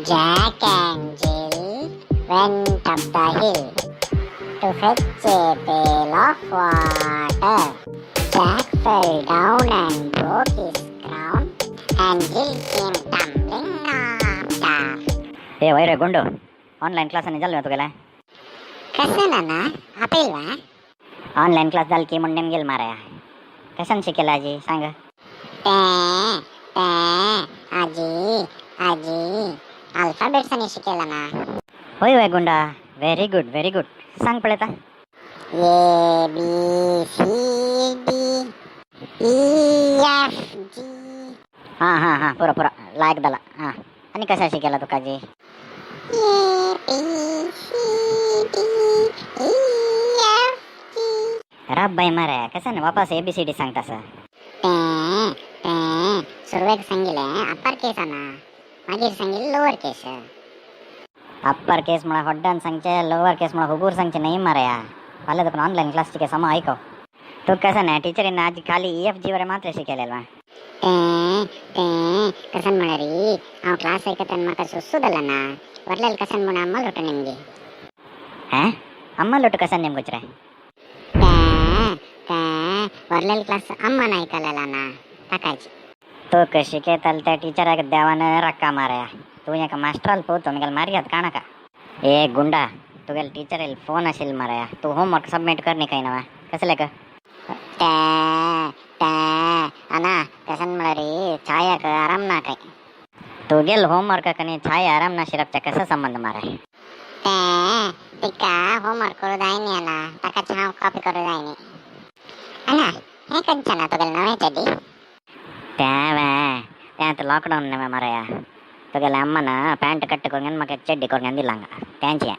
Jack and Jill went up the hill to fetch a pail of water. Jack fell down and broke his crown, and Jill came tumbling after. ए वय रे Gundu, online class जाल तुगेले? कसं नाना, आपैलवा? Online class जाल की म्हणून गेल माराया. कशान शिकेल आजी, सांग. ते ते आजी आजी अल्फाबेट्स आणि शिकेला ना. होय होय गुंडा, व्हेरी गुड, व्हेरी गुड. सांग पळयता. A B C D E F G. हां हां हां, पुरो पुरो, लायक जाला. हां, आणि कशा शिकेला तुका आजी? A B C D E F G. राब बाई माराया, कसं ना वापस ए बी सी डी सांगतास? ते ते सुरवेक सांगिले अप्पर केस ना, मागीर सांगिले लोअर केस. अप्पर केस म्हणा होड्डान सांगचे, लोअर केस म्हणा हुबूर सांगचे नाही माराया. फाल्यां तुका ऑनलाईन क्लास शिके समा ऐकव. तू कसं ना टीचरीन आज खाली ई एफ जी वर मात्र शिकेलेलं. ते ते कसन म्हणरी, हांव क्लास ऐकताना म्हाका सुस्सू ना वरलेल कसन म्हण अम्मल होतो निमगे. हां, अम्मा लोट कसं नेमकं रे? ते ते वरलेल क्लास अम्मा ऐकलेला ना ताकायची. तो कशी शिकेताल त्या टीचराक देवानं रक्का माराया. तू एका मास्टराला पोहतो मी मारियात काणका. ए गुंडा, तुगेल टीचर फोन असेल माराया. तू होमवर्क सबमिट कर नाही काही नवा कसले का? ते ते अना कसन म्हणरी, छायाक आराम ना काय. तुगेल होमवर्क कनी छाया आराम ना शिरपच्या कसा संबंध माराय? ते तिका होमवर्क करू जायनी अना, ताकाच हांव कॉपी करू जायनी अना. हे कंचना तुगेल नवे चड्डी? त्यावे त्यात लॉकडाऊन नवे माराया. तुगेल अम्मन पॅन्ट कट्ट करून म्हाका चड्डी करून दिलांग त्यांची.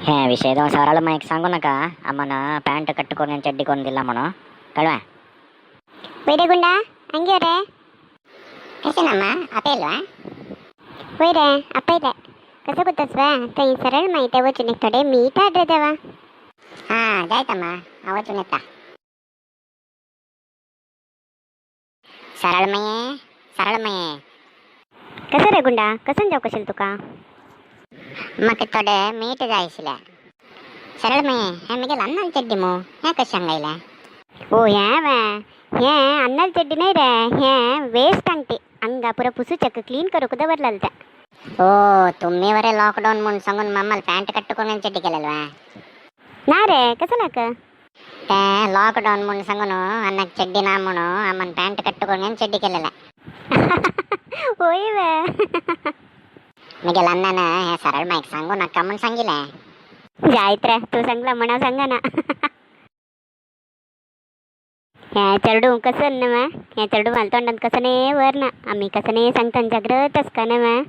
हे विषय दोन सरळ माईक सांगू नका, अम्मन पॅन्ट कट्ट करून चड्डी करून दिला म्हणून कळवा. वैरे गुंडा, ಹಂಗೆ ರೇ. कशनಮ್ಮ, ಅಪೇಲ್ವಾ? वय रे, आपयले. कसं कुतसवा थंय सरळ माहिती वचून एक थोडे मीठ हाडरे देवा. हा, जायतम्मा, हांव वचून येता. सरळमये, सरळमये. कसं रे गुंडा, कसं जाऊ कशील तुका? म्हाका थोडे मीठ जाय आशिल्लें. सरळमये, हें म्हगेलें अन्नाल चड्डी मू, हें कशें हांगा आयलें? ओ, हें वे, हें अन्नाल चड्डी न्हय रे, हें वेस्ट अंगठी. हंगा पुरो पुसूचक क्लीन करूंक दवरलेलें तें. ओ, तुम्ही वरे लॉकडाऊन म्हूण सांगून मम्माल पॅन्ट कट्ट करून चड्डी केलेलं. ना रे, कसं लाक? ते लॉकडाऊन म्हूण सांगून अन्नाक चड्डी ना म्हणून अम्मान पॅन्ट कट्ट करून चड्डी केलेलं. होय वे. म्हगेल अन्नान हें सरळ मायक सांगू नाका म्हूण सांगिलें. जायत रे, तूं सांगला म्हणा सांगा ना. हें चेडूं कसं न्हय, हें चेडूं म्हाल तोंडांत कसं न्हय वर ना. आमी कसं न्हय सांगता, जाग्रत आसका न्हय.